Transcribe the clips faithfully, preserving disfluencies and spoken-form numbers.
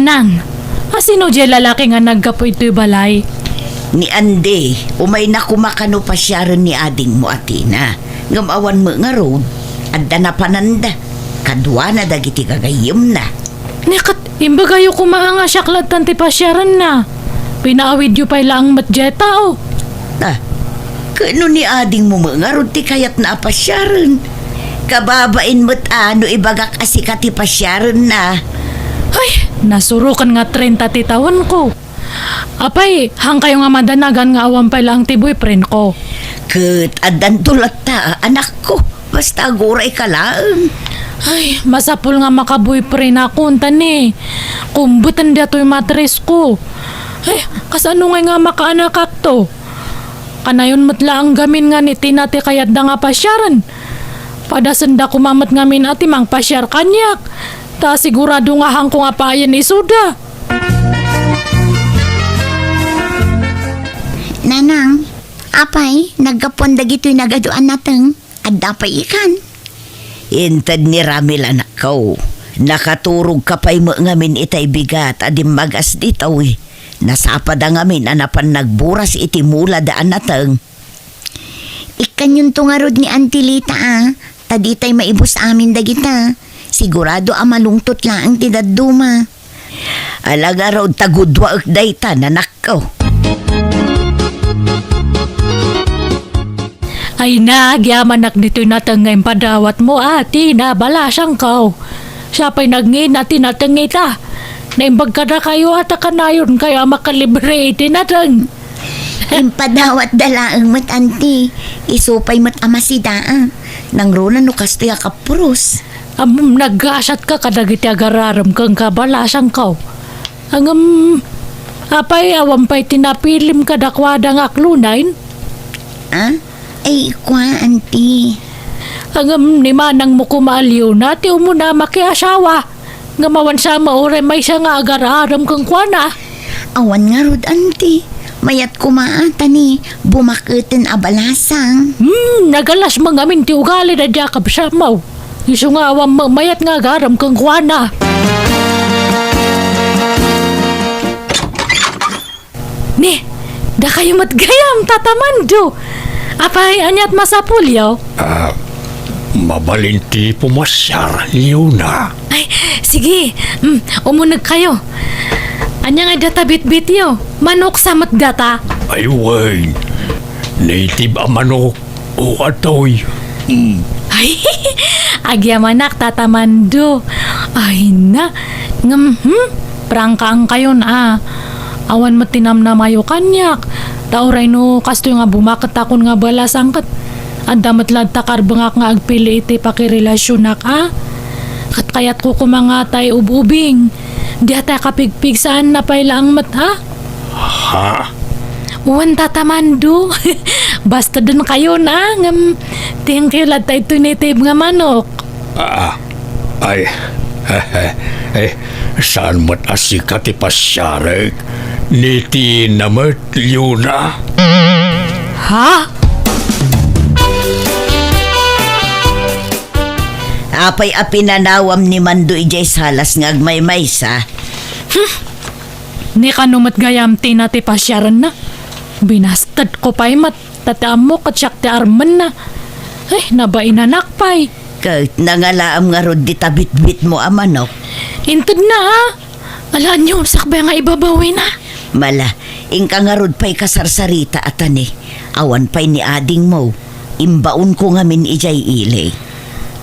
Nang, asino diay lalaki nga naggapu itoy balay? Ni Andy, umayna koma kano pasiaren ni adingmo a Tina. Ngem awan met ngarud, adda napananda. Kaduana dagiti gagayyemna. Ni ket, imbagayo koma a nga siak lattan ti pasiarenna. Pinaawidyo pay laeng met diay tao. Ah, ket no ni adingmo met ngarud ti kayatna a pasiaren? Kababain met a no ibagak a sika ti pasiarenna. Ay, nasuroken nga trenta ti tawenko. Apay, haankayo nga madanagan nga awan pay laeng ti boyfriendko? Ket addanto latta, anakko. Basta agurayka laeng. Ay, masapul nga makaboyfriendakon, ta ni, kumbeten daytoy matrisko. Ay, kasano ngay nga makaanakakto? Kanayon met laeng gamin nga ni Tina ti kayatda nga pasiaren. Padasenda koma met ngamin a ti mangpasiar kaniak. Ta sigurado nga haanko nga paayen isuda. Nanang, apay, naggapuan dagitoy nagadu a nateng? Adda pay ikan? Inted ni Ramil, anakko. Nakaturogka pay met ngamin itay bigat a dimmagas ditoy. Nasapada ngamin a napan nagburas iti mulada a nateng. Ikkanyonto ngarud ni Auntie Lita a, ta ditay maibus amin dagita. Sigurado a malungtot laeng ti dadduma. Ala ngarud ta gudwaek dayta, nanakko. Ay, nagyamanak ditoy nateng nga impadawatmo, a Tina, balasangko. Siak pay nagngina ti nateng ita. Naimbag kadakayo a ta kanayonkayo a makalibre iti nateng. Impadawatda laeng met, Auntie. Isu pay met a masida, a. Nangruna no kastoy a kapuros. Ammom, naggasatka kadagiti agar-arem kenka, balasangko. Ngem, apay, awan pay ti napilim kadakuada nga aklonay? A? Ay, kua, Auntie. Ngem, ni manangmo koma a Leona ti umuna a makiasawa. Ngem awan sa met uray maysa nga agar-arem kenkuana. Awan ngarud, Auntie. Mayat koma a, ta ni, bumaketen a balasang. Hmm, nagalas met ngamin ti ugali daydiay a kabsatmo. Isu nga awan met mayat nga agar-arem kenkuana. Ni, dakayo met gayam, Tata Mando. Apay, ania't masapulyo? A, mabalin ti pumasiar, Leona. Ay, sige. Mm, umunegkayo. Ania ngay dayta bitbityo? Manok sa met dayta? Ay, wen. Native a manok. O, atoy. Mm. Ay, agyamanak, Tata Mando. Ay na. Ngem, hmm? Prangkaankayon a. Awan met ti namnamayo kaniak. Ta uray no kastoy nga bumaketakon nga balasang ket adda met latta karbengak nga agpili iti pakirelasionak a. Ket kayatko koma nga tay ub-ubing. Dayta kapigpigsaanna pay laeng met a. Ha? Wen, Tata Mando. Bastadenkayon a, ngem thank you latta itoy native nga manok. A, ay, ay, saan met a sika ti pasiarek? Ni Tina met, Leona. Ha? Apay a pinanawam ni Mando idiay salas nga agmaymaysa? Hmm. Ni kano met gayam Tina ti pasiarenna? Binastedko pay met, ta ti ammok ket siak ti armenna. Ay, nabainanak pay. Ket nangalaam ngarud dita bitbitmo a manok? Intedna a. Ala, ania, sakbay nga ibabawina. Mala, inka ngarud pay kasarsarita a tani. Awan pay ni adingmo. Imbaonko ngamin idiay ili.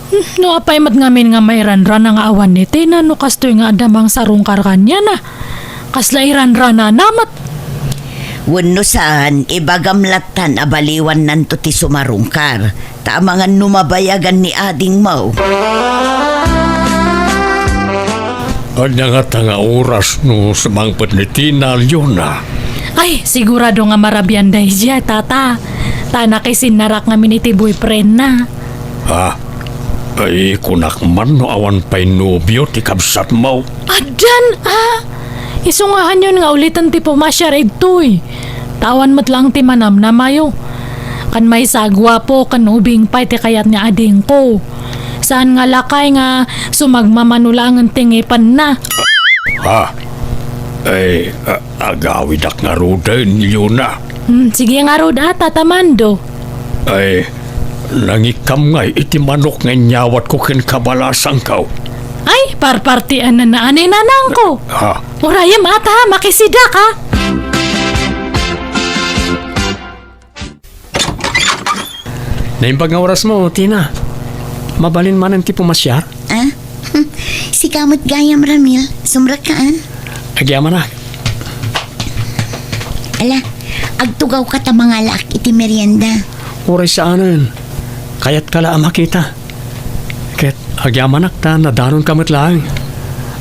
Hmm, no apay met ngamin nga mairanrana nga awan ni Tina no kastoy nga adda mangsarungkar kaniana? Kasla iranranana met? Wenno saan, ibagam lattan a baliwannanto ti sumarungkar, ta amangan no mabayagan ni adingmo. Ania ngata nga oras no sumangpet ni Tina, Leona? Ay, sigurado nga marabian daydiay, Tata. Ta nakisinnarak ngamin iti boyfriendna. Ha? Ay, kunak man no awan pay nobio ti kabsatmo. Addan a! Isungahanyon nga uliten ti pumasiar idtoy. Ta awan met laeng ti manamnamayo. Ken maysa a guapo ken ubing pay ti kayat ni adingko. Saan nga lakay nga sumagmamano laengen ti ngipenna. Ha? Ay, a-, agawidak ngaruden, Leona. Hmm, sige ngarud, a, Tata Mando. Ay, nangikkam ngay iti manok nga inyawatko ken kabalasangko. Ay, parpartian na naan ni nanangko. Ha? Urayem ata, makisidak, ha? Naimbag nga orasmo, Tina. Mabalin manen ti pumasiar? Ah? Sika met gayam, Ramil. Sumrekka, ah? Agyamanak. Ala, agtugawka ta mangalaak iti merienda. Uray saanen. Kayatka la a makita. Ket agyamanak ta nadanonka met laeng.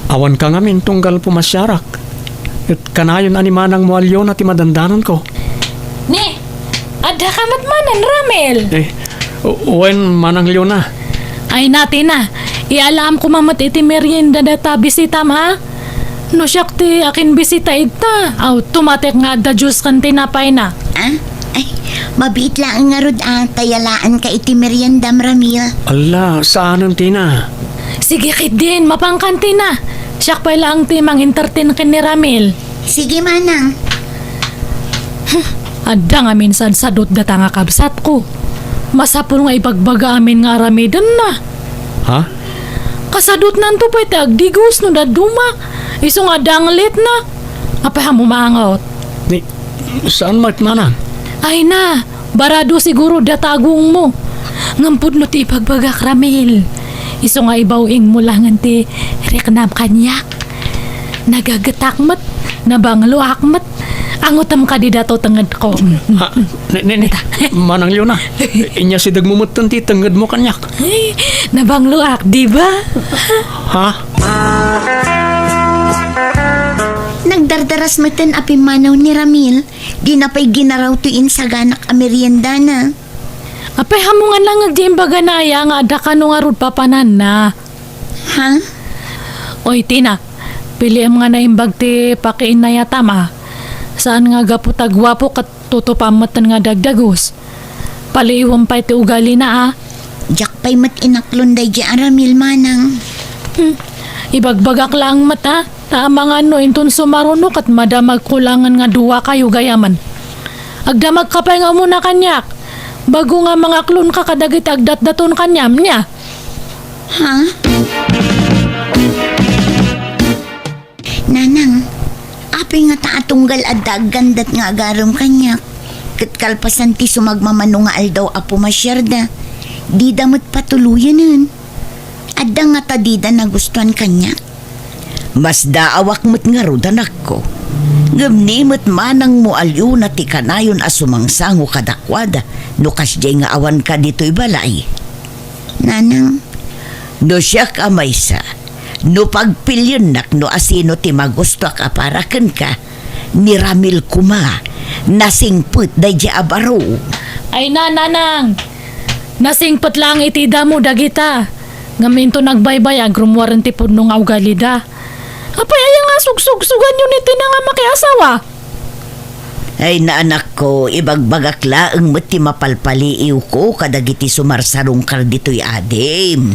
Awanka ngamin tunggal pumasiarak. Ket kanayon a ni manangmo a Leona ti madandanonko. Ni, addaka met manen, Ramil? Eh, u-, wen, Manang Leona. Ay, Tina, iyalam koma met iti merienda dayta bisitam, ha? No siak ti akinbisita ita, aw, tumatek nga adda juice ken tinapayna. Ah? Ay, mabiit laeng ngarud a, ta iyalaanka iti meriendam, Ramil. Ala, saanen, Tina. Sige ketdin, mapankan, Tina. Siak pay laeng ti mang-entertain ken ni Ramil. Sige, manang. Hmm, adda ngamin sadsadot dayta nga kabsatko. Masapul nga ibagbaga amin nga aramidenna. Ha? Kasadotnanto pay ti agdigos no dadduma. Isu nga adda anglitna. Apay a maangot? Ni, saan met, manang? Ay na, barado siguro dayta agongmo. Ngem pudno ti ibagbagak, Ramil. Isu nga ibaw-ingmo laengen ti riknam kaniak. Nagagetak met, nabangloak met. Angotem kadi dato tengedko. Ha? Ni, ni, ni, Manang Leona, inyasidegmo metten ti tengedmo kaniak. Ay, nabangloak, di ba? Ha? Nagdardaras metten a pimmanaw ni Ramil, dina pay ginaraw toy insaganak a meriendana. Apay, hamongan laeng diay imbagana aya nga adda kano ngarud papananna. Ha? Oy, Tina, piliem nga naimbag ti pakiinnayatam a. Saan nga gapu ta guapo ket tutupam metten nga dagdagus. Paliiwem pay ti ugalina a. Diak pay met inaklon daydiay a Ramil, manang. Hmm. Ibagbagak laeng met a, ta amangan no inton sumaruno ket madamagko laengen nga duakayo gayamen. Agdamagka pay nga umuna kaniak. Bago nga mangaklonka kadagiti agdatdaton kaniam, nia? Ha? Nanang, apay ngata a tunggal adda aggandat nga agarem kaniak? Ket kalpasan ti sumagmamano nga aldaw a pumasiarda, dida met patuloyenen. Adda ngata dida nagustuan kaniak? Masdaawak met ngarud, anakko. Ngem ni met manangmo a Leona ti kanayon a sumangsango kadakuada no kasdiay nga awanka ditoy balay. Nanang. No siak a maysa, no pagpiliennak no asino ti magustuak a para kenka, ni Ramil koma, nasingpet daydiay a baro. Ay na, nanang! Nasingpet laeng iti damo dagita. Ngem inton agbaybayag, rummuaren ti pudno nga ugalida. Apay aya nga sugsugsuganyo ni Tina nga makiasawa? Ay, na, anakko, ibagbagak laeng met ti mapalpaliiwko kadagiti sumarsarungkar ditoy adim.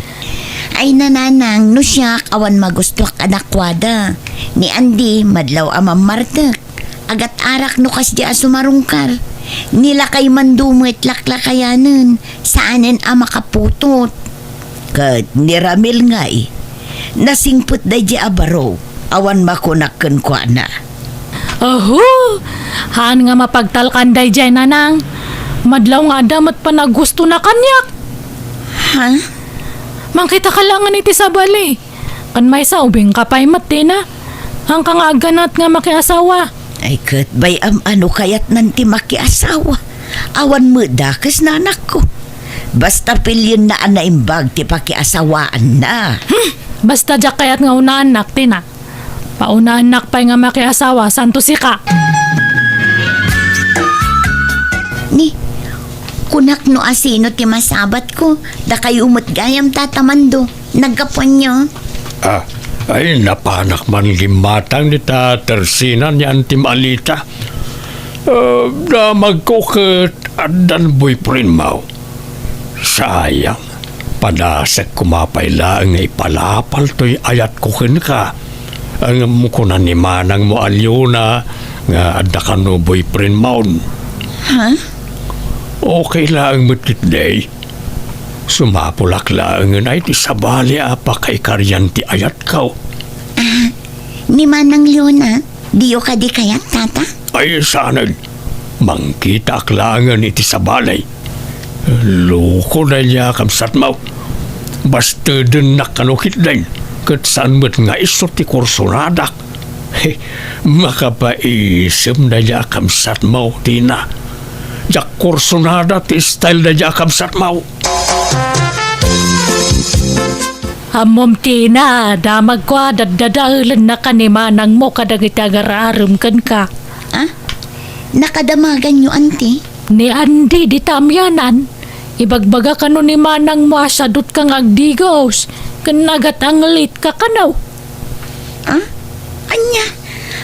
Ay, nanang, no siak, awan magustuak a dakuada. Ni Andy, madlaw a mammartek. Agat-arak no kasdiay a sumarungkar. Ni lakay man dumet laklakayanen, saanen a makaputot. Ket ni Ramil ngay, nasingpet daydiay a baro, awan makunak kenkuana. Aho! Haan nga mapagtalkan daydiay, nanang. Madlaw nga adda met panagustona kaniak. Ha? Mangkitaka laengen iti sabali. Ken maysa, ubingka pay met, Tina. Haanka nga agganat nga makiasawa. Ay, ket bay-am a no kayatnan ti makiasawa. Awan met dakes, nanakko. Basta pilienna a naimbag ti pakiasawaanna. Hmm, basta diak kayat nga unaannak, Tina. Paunaannak pay nga makiasawa, santo sika. Ni, kunak no asino ti masabatko, dakayo met gayam, Tata Mando. Naggapuanyo? Ah, ay, napanak man gimmatang dita tersina ni Antim Alita. Ah, damagko ket addan boyfriendmo. Sayang, padasek koma pay laeng nga ipalapal toy ayatko kenka. Ngem kuna ni manangmo a Leona nga adda kano boyfriend maon. Ha? Okay laeng met ketdi. Sumapulak laengen a iti sabali a pakaikarian ti ayatko. Ah, ni Manang Leona, diyo kadi kayat, Tata? Ay, saanen. Mangkitaak laengen iti sabali. Loko daydiay a kabsatmo. Bastedennak kano ketdin, ket saan met nga isu ti kursonadak. He, makapaisem daydiay a kabsatmo, Tina. Diak kursonada ti style daydiay a kabsatmo. Ammom, Tina, damagko a daddadaelennak ni manangmo kadagiti agar-arem kenka. Ah? Nakadamaganyo, Auntie? Ni Andy dita amianan, ibagbaga kano ni manangmo a sadutka nga agdigos, ken agat-anglitka kano. Ah? Ania?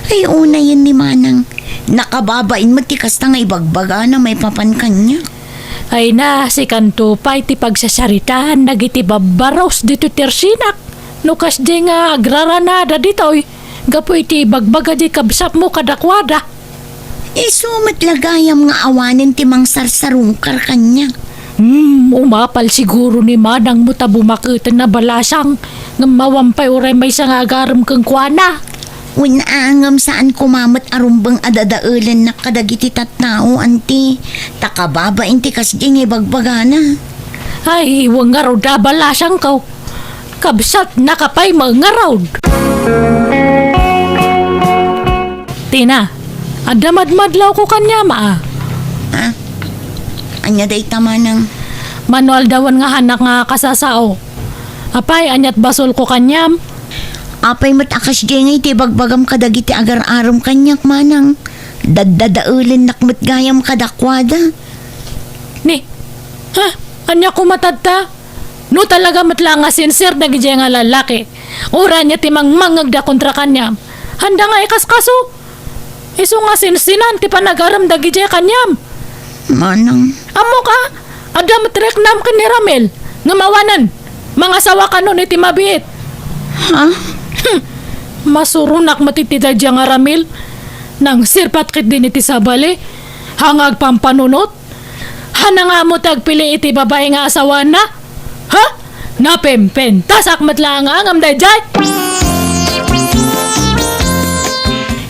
Ay, unayen ni manang. Nakababain met ti kasta nga ibagbagana maipapan kaniak. Ay na, sikanto pay ti pagsasaritaan dagiti babbaros ditoy tersinak. No kasdi nga agraranada ditoy, gapu iti ibagbaga di kabsatmo kadakuada. Isu met la gayam nga awanen ti mangsarsarungkar kaniak. Hmm, umapal siguro ni manangmo ta bumaketen a balasang, ngem awan pay uray maysa nga agarem kenkuana. Wen a, ngem saan koma met a rumbeng a dadaelennak kadagiti tattao, Auntie, ta kababain ti kasdi nga ibagbagana. Ay, wen ngarud a balasangko. Kabsatnaka pay met ngarud. Tina, adda madmadlawko kaniam a. Ha? Ania dayta, manang? Mano aldawen nga hanak nga kasasao. Apay, aniat basolko kaniam? Apay met a kasdi nga iti ibagbagam kadagiti agar-arem kaniak, manang. Daddadaelennak met gayam kadakuada. Ni, ha? Ania koma tatta? No talaga met la nga sincere dagidiay nga lalaki, uray ania ti mangmangngegda kontra kaniam, haanda nga ikaskaso. Isu nga sinsinan ti panagarem dagidiay kaniam. Manang. Ammok a, adda met riknam ken ni Ramil, ngem awanen, mangasawa kanon iti mabiit. Ha? Hmm. Masuronak met iti daydiay nga Ramil. Nangsirpat ketdin iti sabali, haan nga agpampanunot. Haan nga ammo ti agpili iti babai nga asawaenna? Ha? Napempentasak met laeng nga ngem daydiay!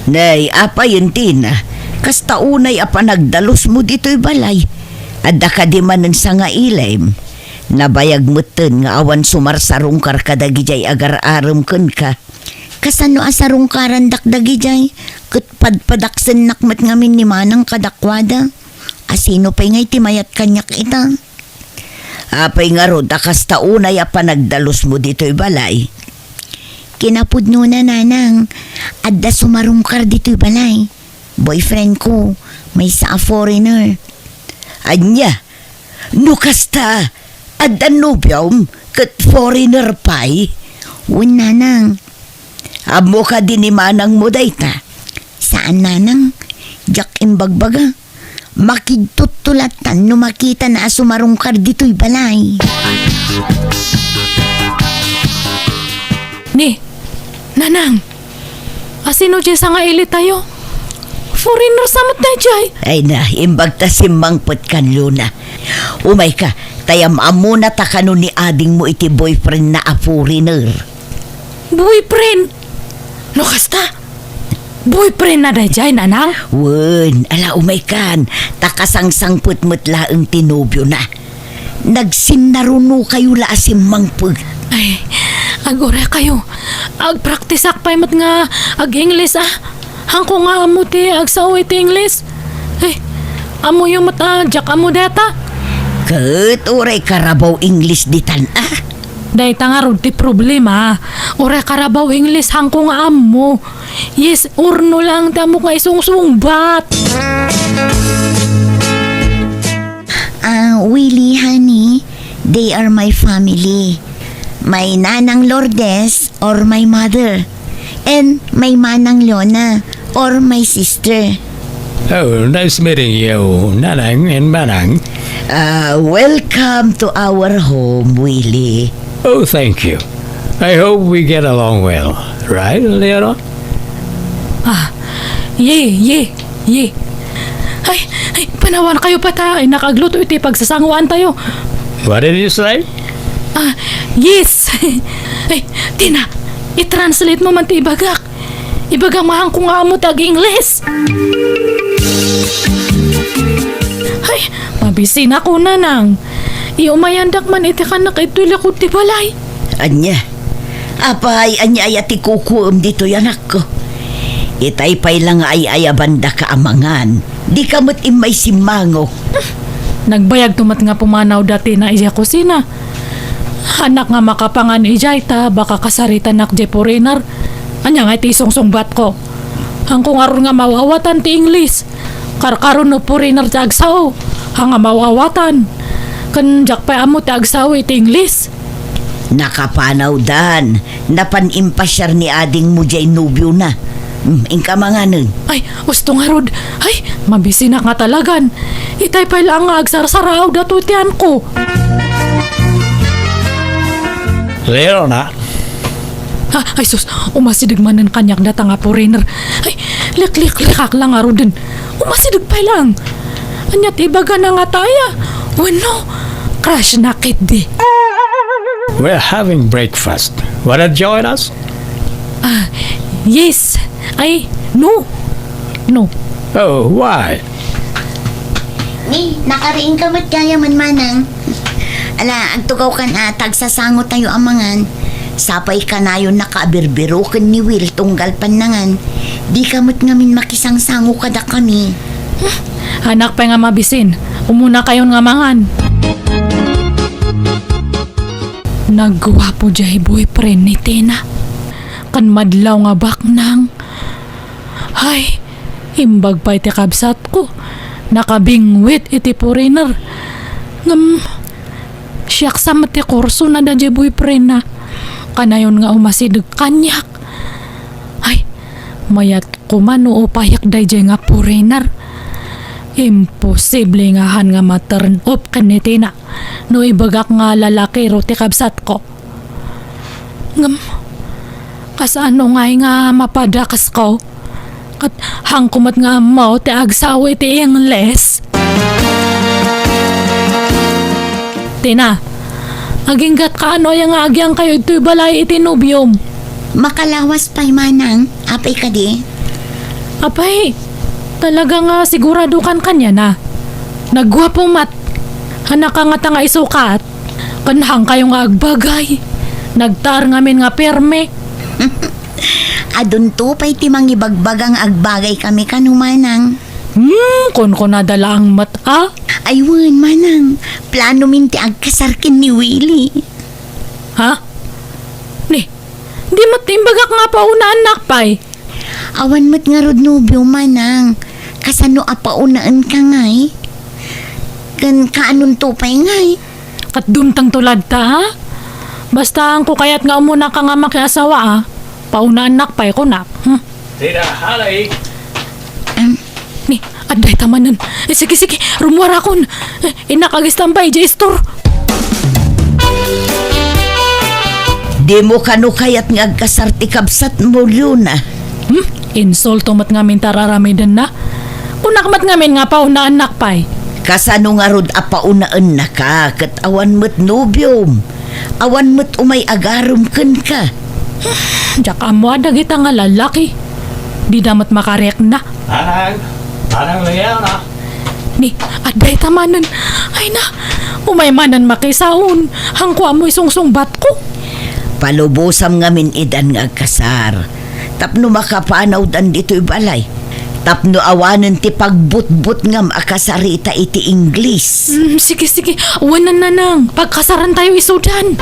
Nay, apayen, Tina, kasta unay a panagdalusmo ditoy balay. Adda kadi manen sangailem? Nabayag metten nga awan sumarsarungkar kadagidiay agar-arem kenka. Kasano a sarungkarandak dagidiay? Ket padpadaksennak met ngamin ni manang kadakuada. Asino pay ngay ti mayat kaniak ita? Apay ngarud a kasta unay a panagdalusmo ditoy balay? Kinapudnona, nanang, adda sumarungkar ditoy balay. Boyfriend ko, maysa a foreigner. Ania? No kasta, adda nobiom ket foreigner pay? Wen, nanang. Ammo kadi ni manangmo dayta? Saan, nanang. Diak imbagbaga. Makigtutto lattan no makitana a sumarungkar ditoy balay. Ni, nanang, asino diay sangailitayo? Foreigner sa met daydiay. Ay na, imbag ta simmangpet kan Luna. Umayka, ta am-ammona ta kano ni adingmo iti boyfriendna a foreigner. Boyfriend? No kasta, boyfriendna daydiay, nanang? Wen, ala, umaykan, ta kasangsangpet met laeng ti nobiona. Nagsinnarunokayo la a simmangpet. Ay, aguraykayo. Agpraktisak pay met nga ag-Ingles, a. Haanko nga ammo ti agsao iti Ingles. Ay, ammoyo met a diak ammo dayta. Ket uray karabaw Ingles ditan, a. Dayta ngarud ti problema. Uray karabaw Ingles, haanko nga ammo. Yes or no lang ti ammok nga isungsungbat. Ah, Willie, honey, they are my family. My Nanang Lourdes or my mother. And my Manang Leona or my sister. Oh, nice meeting you, Nanang and Manang. Uh, welcome to our home, Willie. Oh, thank you. I hope we get along well. Right, Leona? Ah, ye, ye, ye. Ay, ay, panawan kayo pa ta, ay, nakagluto iti pagsasanguan tayo. What did you say? Ah, yes. Ay, Tina, i-translate mo man ti ibagak. Ibagak mahan ko nga ammo ti ag-Ingles. Ay, mabisina ko, Nanang. Iumayandak man iti kanak iti likod ti balay. Ania? Apay, ania aya ti kukuem ditoy, anakko? Itay pay la nga ay-ayabandaka a mangan. Dika met immay simmango. Nagbayagto met nga pumanawda Tina idiay kusina. Haannak nga makapangan idiay ta baka kasaritanak diay foreigner. Ania nga iti isungsungbatko? Haanko ngarud nga maawatan ti Ingles. Karkaro no foreigner ti agsao, haan nga maawatan. Ken diak pay ammo ti agsao iti Ingles. Nakapanawdan, napan impasiar ni adingmo diay nobiona. Hmm, inka manganen. Ay, usto ngarud. Ay, mabisinak nga talagan. Itay pay laeng nga agsarsaraawda toy ti anko. Leona? Ah, ay sus, umasideg manen kaniak data nga foreigner. Ay, likliklikak la ngaruden. Umasideg pay laeng. Ania ti ibagana ngata aya? Wenno, crush na ketdi. We're having breakfast. Wanna join us? Ah, yes. Ay, no. No. Oh, why? Ni, nakariingka met gayam, Manang. Ala, agtugawkan a ta agsasango tayo a mangan. Sapay kanayon nakaabirbiro ken ni Will tunggal pannangan. Dika met ngamin makisangsango kadakami. Haannak pay nga mabisin. Umuna kayon nga mangan. Nagguapo diay boyfriend ni Tina. Ken madlaw nga baknang. Ay, imbag pay ti kabsatko. Nakabingwit iti foreigner. Ngem, siak sa met ti kursona daydiay boyfriendna. Kanayon nga umasideg kaniak. Ay, mayat koma no upayak daydiay nga foreigner. Imposible nga haan nga ma-turn off ken ni Tina no ibagak nga lalakiro ti kabsatko. Ngem, kasano ngay nga mapadakesko? Ket haanko met nga ammo ti agsao iti Ingles. Tina, aginggatka no aya nga agyangkayo ditoy balay iti nobiom? Makalawas pay, Manang. Apay kadi? Apay, talaga nga siguradokan kaniana? Nagguapo met. Haanka ngata nga isukat? Ken haankayo nga agbagay. Nagtaar ngamin nga perme. Adunto pay ti mangibagbaga nga agbagay kami kano, Manang. Hmm, kunkunada laeng met a? Ay wen, Manang. Planomin ti agkasar ken ni Willie. Ha? Ni, di met imbagak nga paunaan nak pay? Awan met ngarud nobio, Manang. Kasano a paunaenka ngay? Ken kaanonto pay ngay? Ket dumtengto latta, ha? Basta haanko kayat nga umunaka nga makiasawa, a. Paunaennak pay, kunak. Hmm. Tina, halay. Em. Ni, adda ita manen. Eh, sige, sige, rummuarakon. Eh, innak agistambay, idiay istor. Dimo kano kayat nga agkasar ti kabsatmo, Leona? Hmm? Insulto met ngamin ti ar-aramidenna. Kunak met ngamin nga paunaennak pay. Kasano ngarud a paunaennaka ket awan met nobiom? Awan met umay agarem kenka? Diak ammo a dagita nga lalaki. Dida met makarikna. Manang, Manang Leona. Ni, adda ita manen. Ay na, umay manen makisaon. Haanko ammo isungsungbatko. Palubosam ngamin idan nga agkasar. Tapno makapanawdan ditoy balay. Tapno awanen ti pagbutbutngam a kasarita iti Ingles. Mm, sige, sige. Wen, Nanang. Pagkasaran tayo isudan.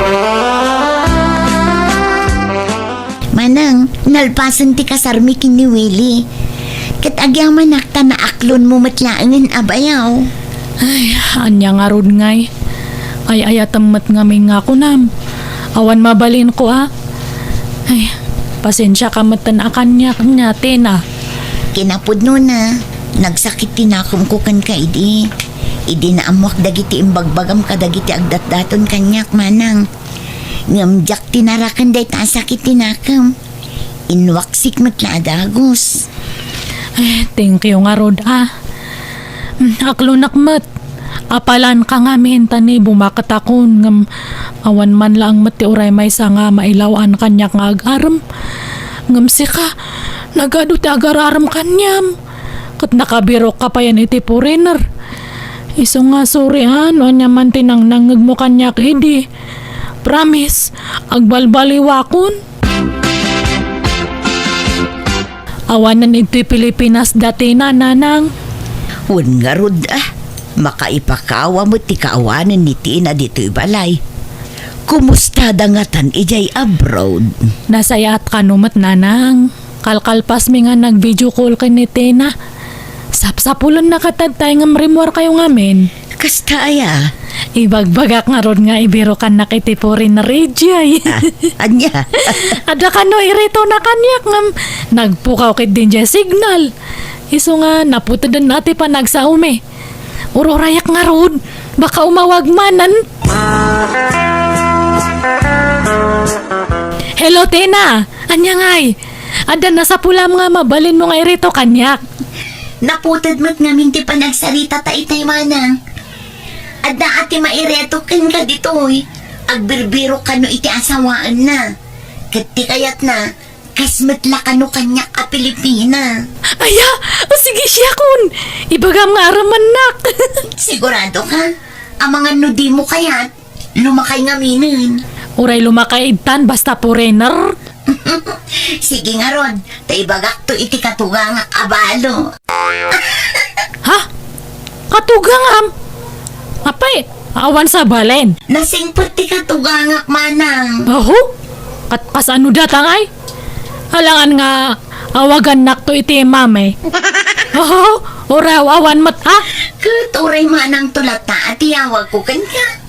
Manang, nalpasen ti kasarmi ken ni Willie. Ket agyamanak ta naaklonmo met laengen a bayaw. Ay, ania ngarud ngay? Ay-ayatem met ngamin nga kunam. Awan mabalinko a. Ay, pasensiaka metten a kaniak, nia, Tina. Kinapudnona, nagsakit ti nakemko kenka idi. Idi naammoak dagiti imbagbagam kadagiti agdatdaton kaniak, Manang. Ngem diak tinaraken dayta a sakit ti nakem. Inwaksik met la a dagus. Eh, thank you ngarud, ah. Hmm, aklonak met. Apalan ka ngamin ta ni bumaktakon, ngem awan man laeng met ti uray maysa nga mailaw-an kaniak nga agarem. Ngem sika, nagadu ti agararem kaniam. Ket nakabirok ka payen iti foreigner. Isu nga sorry, ah, no ania man ti nangnangngegmo kaniak idi. Promise, agbalbaliwakon. Awanen iti Pilipinas da Tina, nanang. Wen ngarud, ah, makaipakawa met ti kaawanen ni Tina ditoy balay. Kumusta da ngatan idiay abroad? Nasayaat kano met, nanang. Kalkalpasmi nga nag-video call ken ni Tina. Sapsapulenna kadi tay ngem rimmuarkayo ngamin. Kasta aya? Ibagbagak ngarud nga ibirokannak iti foreigner idiay. Ah, ania? Adda kano iritona kaniak ngem nagpukaw ketdi diay signal. Isu nga naputedenna ti panagsaomi. Ururayak ngarud, baka umawag manen. Hello, Tina! Ania ngay? Adda nasapulam nga mabalinmo nga irito kaniak? Naputed met ngamin ti panagsarita ta itay, manang. Adda a ti maireto kenka ditoy. Agbirbirok kano iti asawaenna. Ket ti kayatna, kas met la kano kaniak a Pilipina. Aya! O sige, siakon! Ibagam nga arammannak! Sigurado ka? Amangan no dimo kayat, lumakay ngaminen. Uray lumakay ittan, basta foreigner. Sige ngarud, ta ibagakto iti katugangak a balo. Ha? Katugangam? Apay, awan sabalen. Nasingpet ti katugangak, manang. Aho? Kat-, kasano data ngay? Alangan nga awagannakto iti mami. Aho? Uray awan met, ha? Ket uray manang to latta a ti awagko kenka.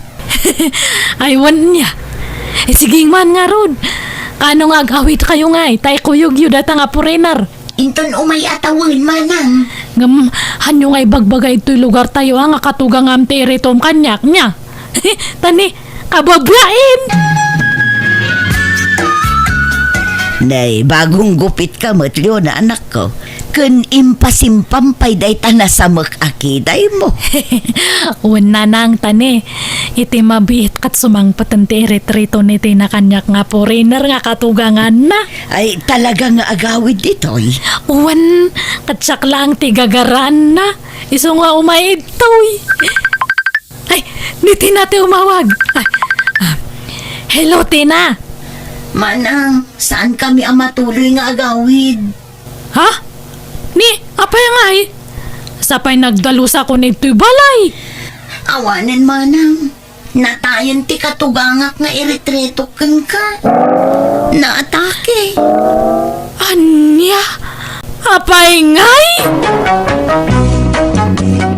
Ay, wen nia. Eh, sige man ngarud. Kaano nga agawidkayo ngay, ta ikuyogyo data nga foreigner? Inton umay a tawen, manang. Ngem, hanyo nga ibagbaga itoy lugartayo, a, nga katugangam ti iritom kaniak, nia? Ta ni, kababain! Nay, bagong gupitka met, Leona, anakko. Ken impasimpam pay dayta nasamek a kidaymo. Wen, nanang, ta ni, iti mabiit ket sumangpeten ti iritritona ti kaniak nga foreigner nga katuganganna. Ay, talaga nga agawid ditoy. Wen, ket siak laeng ti gagaraanna. Isu nga umay idtoy. Ay, ni Tina ti umawag. Ay, ah, hello, Tina. Manang, saankami a matuloy nga agawid. Ha? Ni, apay ngay? Sapay nagdalusakon iti balay. Awanen, manang. Natayen ti katugangak nga iritretok kenka. Naatake. Ania? Apay ngay?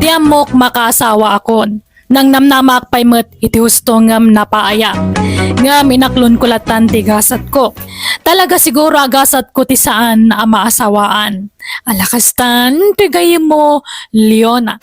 Ti ammok, makaasawaakon. Nangnamnamaak pay met iti husto ngem napaaya. Ngem inaklonko lattan ti gasatko. Talaga siguro a gasatko ti saan a maasawaan. Ala kastan ti gayyemmo, Leona.